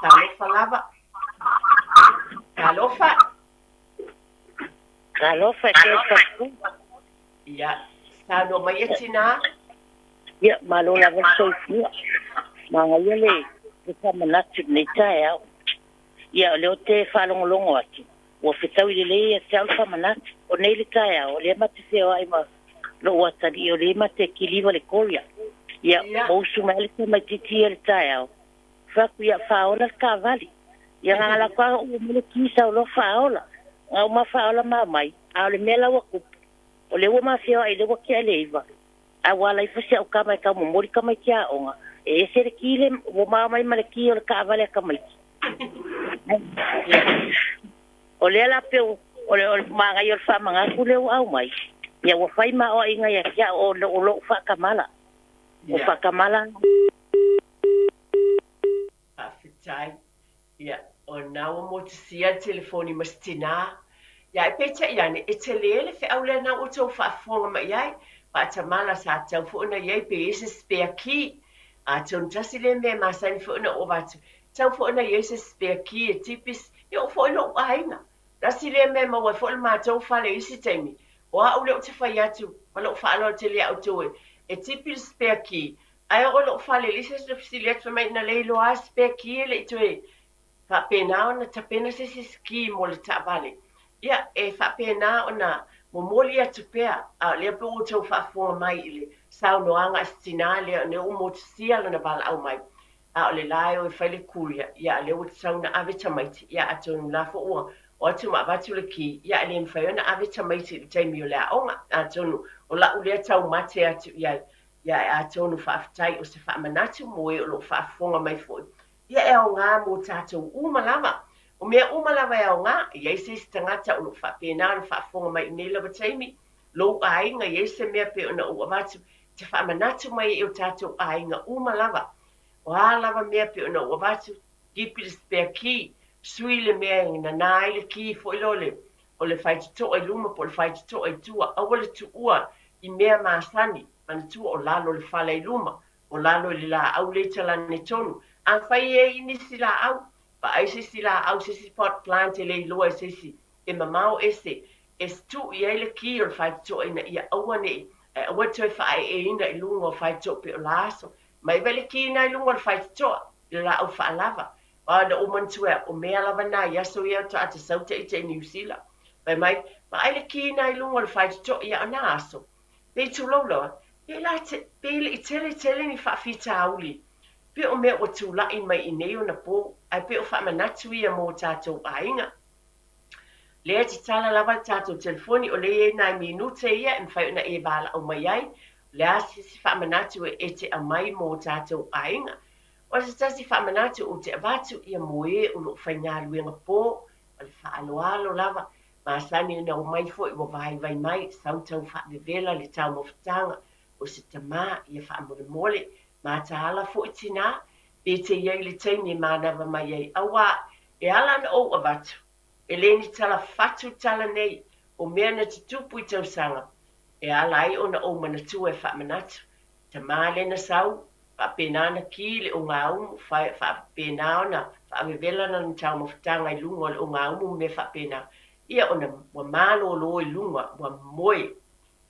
Speaker 1: talofa lava. Talofa.
Speaker 8: Talofa e te papu.
Speaker 1: Ia, saunoa mai e tinā.
Speaker 8: Ia, malo lava le soifua. Manaia le le faamanatu i lenei taeao. Ia, o lea ou te faalogologo atu, ua fetaui lelei ia te au le faamanatu. O nei le taeao, o lea ma te feoai ma lou atalii o lea ma te kiliva le koria. Ia, ua usu mai le tamaitiiti ia i le taeao, fai atu, ia faaola le taavale. Ia na ala atu lava ua mai le ki sau loa faaola. Na uma faaola ma aumai, a o le mea la ua tupu, o lea ua ma feoai lea ua tea le 9, a ua ala ifo si au tama e tau momoli tamaiti aoga, e ese le ki le, ua ma aumai ma le ki o le taavale a tamaiti. O lea la pei o le o le manaia o le faamanatu lea ua aumai, ia ua fai ma aoaiga ia te au o lou faatamala. O faatamala.
Speaker 1: Faafetai. Ia, o lena ua motusia le telefoni ma se tinā. Ia, ae peitai ane, e tele le feau lea na ua outou faafofoga mai i ai. Faatamala, sa tatau foi ona i ai pe i ai se spare key. Atonu tasi lea mea e masani foi ona ou avatu, tatau foi ona i ai se spare key e tipis, e oo foi i lou aiga. Tasi lea mea e maua ai foi le matou fale i isi taimi, o au lea ou te fai atu ma lou faaaloalo tele ia outou e, e tipi le spare key, ae oo i lou fale, e leai se isi na fesili atu fai mai na le iloa lava spare key e le i toe faapena ona tapena se isi key mo le taavale. Ia, e faapena ona momoli atu pea, a o lea pei ua outou faafofoga mai i le saunoaga a si tinā lea, o lea ua motusia lana valaau mai, a o le la e o e fai le courier, ia a lea ua tatau ona ave tamaiti, ia atonu la foi ua o atu ma avatu le key, ia e le mafai ona ave tamaiti i le taimi o le aoga, atonu o la'u lea taumate atu i ai, ia e atonu faafetai o se faamanatu mo e o lo o faafofoga mai foi, ia e aoga mo tatou uma lava. O mea uma lava e aoga, e i ai se isi tagata o lo o faapena ona faafofoga mai i lenei lava taimi, lou aiga, e i ai se mea pei ona ou avatu, e te faamanatu mai ai i o tatou aiga uma lava. O a lava mea pei ona ou avatu, Kipi le spare key, sui le mea e nanā ai le key foi lea o le o le faitotoa i luma po o le faitotoa i tua. Aua le tuua i mea masani, manatua o lalo o le fale i luma, o lalo i le laau lea i talane tonu. Afai e i ai nisi laau, vaai se isi laau, se isi pot plant e le iloa e se isi, e mamao ese, e tuu i ai le key o le faitotoa ina ia aua ne i, ae aua le toe faaeeina i luga o faitotoa pei o la aso. Mai vaai le key na i luga o le faitotoa, i le laau faalava. Aua na ou manatua e au, o mea lava na i aso ia faatoa ta sau ta ita i Niu Sila. Fai mai, vaai le key na i luga o le faitotoa, ia o na aso. Pei tulou lava, pe la te, pe le i tele tele ni faafitauli. Pei o mea ua tulai mai i nei ona po, ae pei o faamanatu ia mo tatou aiga. Lea e tatala lava le tatou telefoni, o lea e i ai nai minute ia e mafai ona e valaau mai ai, o le a se isi faamanatu e e te aumai mo tatou aiga. O se tasi faamanatu ou te avatu ia mo e o lo o faigaluega po, ma le faaaloalo lava, masani ona omai foi ua vaivai mai, sau tau faavevela le taumafataga o se tama, ia faamolemole, mataala foi tinā, pe te i ai le taimi e manava mai ai, auā, e ala ona ou avatu, e le ni tala fatu tala nei, o mea na tutupu i tausaga, e ala ai ona ou manatua e faamanatu, Tama lea na sau, faapena ona ki le ogaumu, faapena ona faavevela lana taumafataga i luga o le ogaumu ma mea faapena, ia ona ua malolo i luga, ua moe.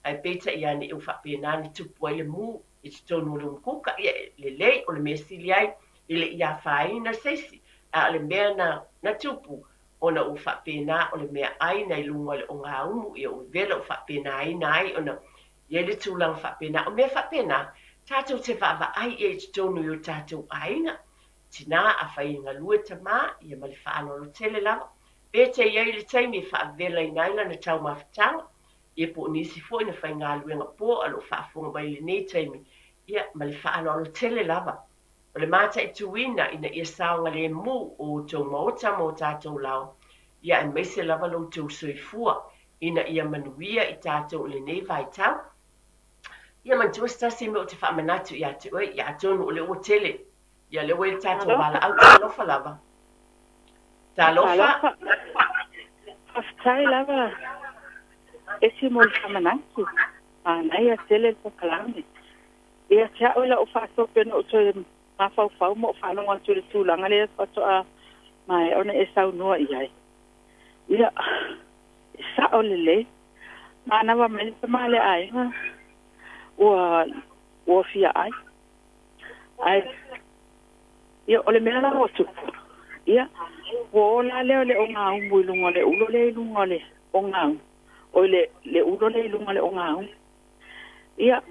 Speaker 1: Ae peitai ane ua faapena ona tupu ai le mu i totonu o le umukuka, ia e lelei, o le mea sili ai, e le i afaina se isi, a o le mea na, na tupu, ona ua faapena o le meaai na i luga o le ogaumu, ia ua vevela ua faapenaina ai ona I ai le tulaga faapena. O mea faapena, tatou te vaavaai i ai i totonu i o tatou aiga, tinā, afai e galue tamā, ia ma le faaaloalo tele lava. Pe te i ai le taimi e faavelaina ai lana taumafataga, ia po o nisi foi na faigaluega po a o lo o faafofoga mai i lenei taimi, ia ma le faaaloalo tele lava. O le mataituina ina ia saogalemu o outou maota ma o tatou laoa, ia aemaise lava lo outou soifua ina ia manuia i tatou i lenei vaitau. Ia manatua se tasi mea ou te faamanatu ia te oe, ia atonu o lea ua tele, ia lea ua i le tatou valaau, talofa lava. Talofa.
Speaker 9: Faafetai lava Esi mo le faamanatu. Manaia tele le polokalame. Ia te au i lau faasoa na ou toe mafaufau ma ou faalogo atu i le tulaga lea faatoa maea ona e saunoa i ai. Ia, e sa'o lelei. Manava mai le tama a le aiga ua ua fia ai. Ae, ia, o le mea la ua tupu, ia, ua ola lea o le ogaumu i luga o le ulo lea i luga o le ogaumu, oi le, le ulo lea i luga o le ogaumu. Ia,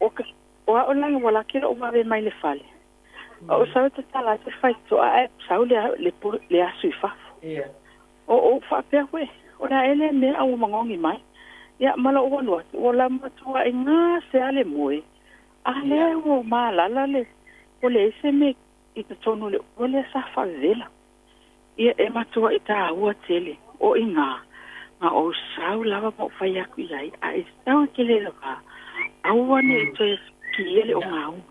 Speaker 9: o ka, o a'u la ua laki lo'u vave mai le fale. O ou sau e tatala atu le faitotoa ae sau le, le, le asu i fafo.
Speaker 1: Ia.
Speaker 9: O ou faapea koe, o le a ea lea mea a ua magogi mai. Ia, ma lou alu atu, ua la matuaʻi gasea le moe, a lea ua malala le, ua leai se mea i totonu o le ua lea sa faavevela. Ia, e matuaʻi tāua tele, o inā, na ou sau lava ma ou fai aku i ai, a e sau e kele lava, aua ne i toe kiia le ogaumu.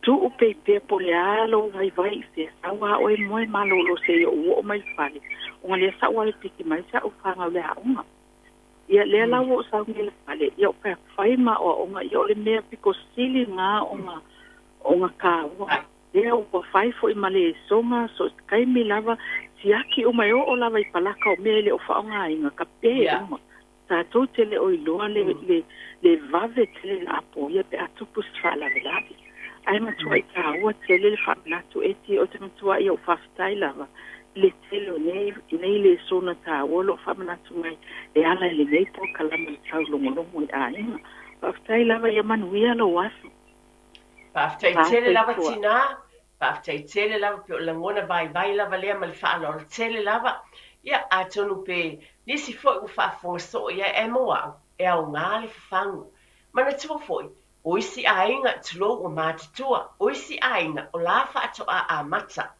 Speaker 9: Tuu peipea po o le a lou vaivai i fea, sau a oe moe malolo seia ou oo mai le fale, ona lea sa ou alu e piki mai sa ou fanau i le aoga. Ia lea la ua ou sau nei i le fale, ia ou fai atu, fai ma aoaoga, ia o le mea pito sili lena ona, ona taua. Lea ua fai foi ma lesona, so o se taimi lava, siaki uma e oo lava i palaka o mea e le o faaaogaina, tape uma. Tatou te le o iloa le, le, le vave tele le apoia pe a tupu se faalavelave. Ae matuai taua tele le faamanatu Eti, ou te matuai ou faafetai lava i le tele o nei, nei lesona taua o lo o faamanatu mai e ala i lenei polokalame o le taulogologo i aiga. Faafetai lava, ia manuia lou aso.
Speaker 1: Faafetai tele lava tinā, faafetai tele lava pe o le lagona vaivai lava lea ma le faaaloalo tele lava. Ia, atonu pe nisi foi ua faafofoga soo i ai, ae mo au, e aoga le fafagu. Manatua foi, o isi aiga, tulou, ua matutua, o isi aiga, o la faatoa amata.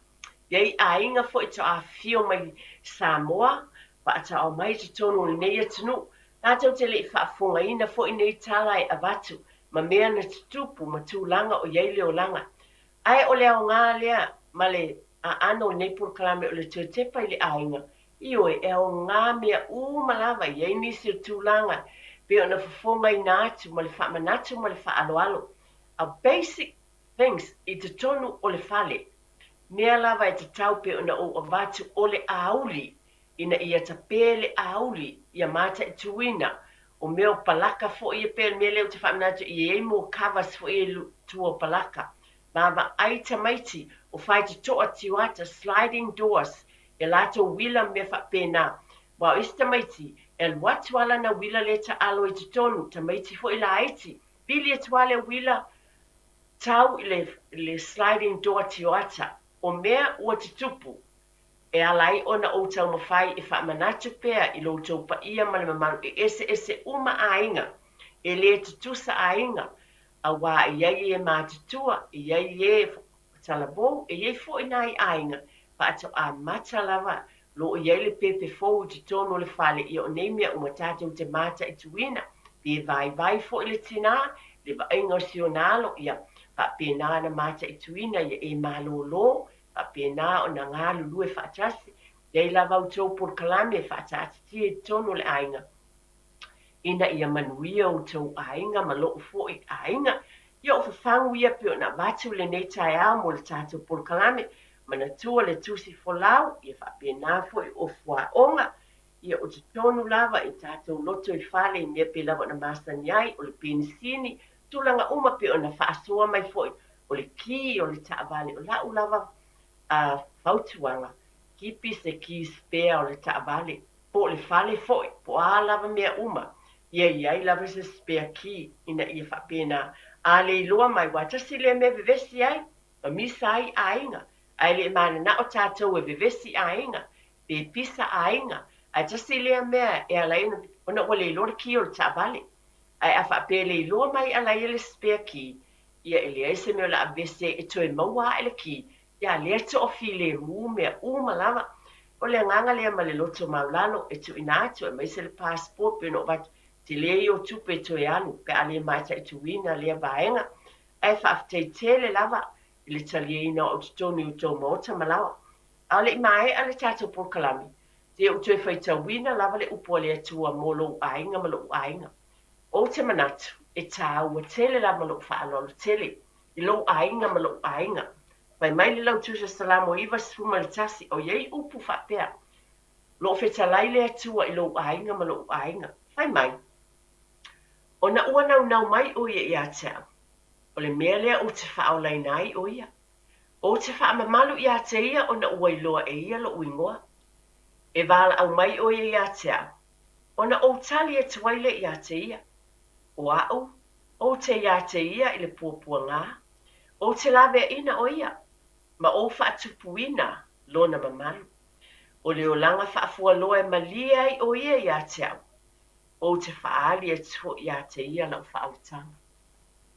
Speaker 1: E i ai aiga foi toa afifio mai Samoa, faatoa omai i totonu o lenei atunuu, latou te le i faafofogaina foi nei tala e avatu ma mea na tutupu ma tulaga o i ai le olaga. Ae o le aoga lea ma le Aano o lenei polokalame o le toe tepa i le aiga, ioe, e aoga mea uma lava, e i ai nisi o tulaga e pei ona fofogaina atu ma le faamanatu ma le faaaloalo, a basic things i totonu o le fale, mea lava e tatau pei ona ou avatu o le auli ina ia tape le auli ia mataituina o mea o palaka foi ia pei o le mea lea ou te faamanatu e i ai mo covers foi ia i tua o palaka vaavaai tamaiti o faitotoa tioata sliding doors ia latou uila ma mea faapena aua o isi tamaiti e alu atu a lana uila lea taalo i totonu tamaiti foi laiti vili atu a le uila tau i le sliding door tioata o mea ua tutupu E ala ai ona ou taumafai e faamanatu pea i lo outou paia ma le mamalu e eseese uma aiga, e le tutusa aiga, auā e i ai e matutua, e i ai e talavou, e i ai foi nai aiga faatoa mata lava lo o i ai le pepe fou i totonu o le fale, ia o nei mea uma tatou te mataituina, pe vaivai foi le tinā, le vaaiga o si ona alo, ia faapena ona mataituina ia e malōlō faapena ona galulue faatasi, i ai lava outou polokalame e faataatitia i totonu o le aiga, ina ia manuia outou aiga ma lou foi aiga. Ia o fafagu ia pei ona avatu i lenei taeao mo le tatou polokalame, manatua le tusi folau, ia faapena foi o fuaoga, ia o totonu lava i tatou loto i fale i mea pei lava ona masani ai, o le penisini, tulaga uma pei ona faasoa mai foi o le kī o le taavale, o lau lava fautuaga, kipi se kī spare o le taavale, po o le fale foi, po o a lava mea uma, ia i ai lava se spare key ina ia faapena a le iloa mai, aua tasi lea mea e vevesi ai ma misa ai aiga, ae le mananao tatou e vevesi aiga, pe pisa aiga, ae tasi lea mea e ala ai ona ua le iloa le key o le taavale. Ae a faapea e le iloa mai ala ia le spare key, ia e leai se mea o le a vevesi ai e toe maua ae le key, ia lea toafilemu mea uma lava. O le agaga lea ma le loto maulalo e tuuina atu aemaise le passport pei ona ou avatu, tele ia o tupe e toe alu pe a le mataituina lea vaega. Ae faafetai tele lava i le taliaina o au totonu i outou maota ma laoa. A o le i maea le tatou polokalame, se ou toe faitauina lava le upu a le Atua mo lou aiga ma lo'u aiga. Ou te manatu, e tāua tele lava lo'u faaaloalo tele i lou aiga ma lo'u aiga. Fai mai le Lautusa Salamo 91, o i ai upu faapea, Lo o fetalai le Atua i lou aiga ma lo'u aiga. Fai mai, Ona ua naunau mai ʻo ia iā te au, o le mea lea ou te faaolaina ai ʻo ia. Ou te faamamalu iā te ia ona ua iloa e ia loʻu igoa. E valaau mai ʻo ia iā te au, ona ou tali atu ai lea iā te ia. ʻO aʻu, ou te iā te ia i le puapuagā, ou te laveaʻina ʻo ia, ma ou faatupuina lona mamalu. ʻO le olaga faafualoa e malie ai ʻo ia iā te au, ou te faaali atu hoʻi iā te ia lau faaolataga.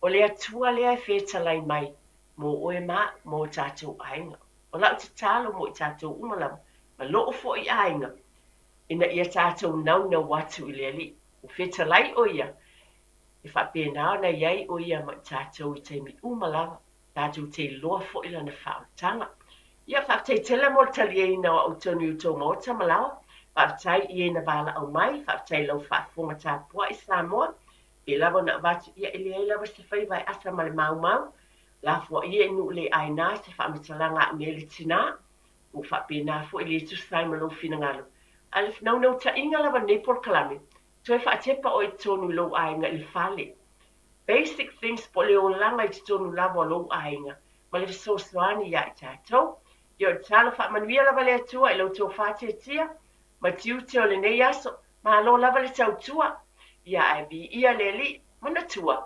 Speaker 1: ʻO le Atua lea e fetalai mai mo ʻoe ma aʻu, ma o tatou aiga. ʻO lau tatalo mo i tatou uma lava, ma loʻu foʻi aiga, ina ia tatou naunau atu i le Alii. Ua fetalai ʻo ia, e faapena ona i ai ʻo ia ma i tatou i taimi uma lava, tatou te iloa foʻi lana faaolataga. Ia, faafetai tele mo le taliaina o au tonu i outou maota ma laoa. Faafetai i e na valaau mai, faafetai i lau faafofoga tapuai Samoa. Pei lava ona avatu, ia e leai lava se faiva e asa ma le maumau. Lafoaia i nuu le aina se faamatalaga a nei le tinā. Ua faapena foi le tusa ai ma lou finagalo. A le naunautaiga lava lenei polokalame, toe faatepa oe i totonu i lou aiga i le fale. Basic things po o le olaga i totonu lava o lou aiga ma le fesoasoani iā i tatou. Ia o le tatalo faamanuia lava le Atua i la outou faatetia ma tiute o lenei aso. Malo lava le tautua. Ia ae viia le Alii. Manatua,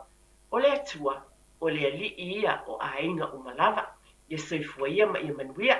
Speaker 1: o le Atua, o le Alii ia o aiga uma lava. Ia soifua ia ma ia manuia.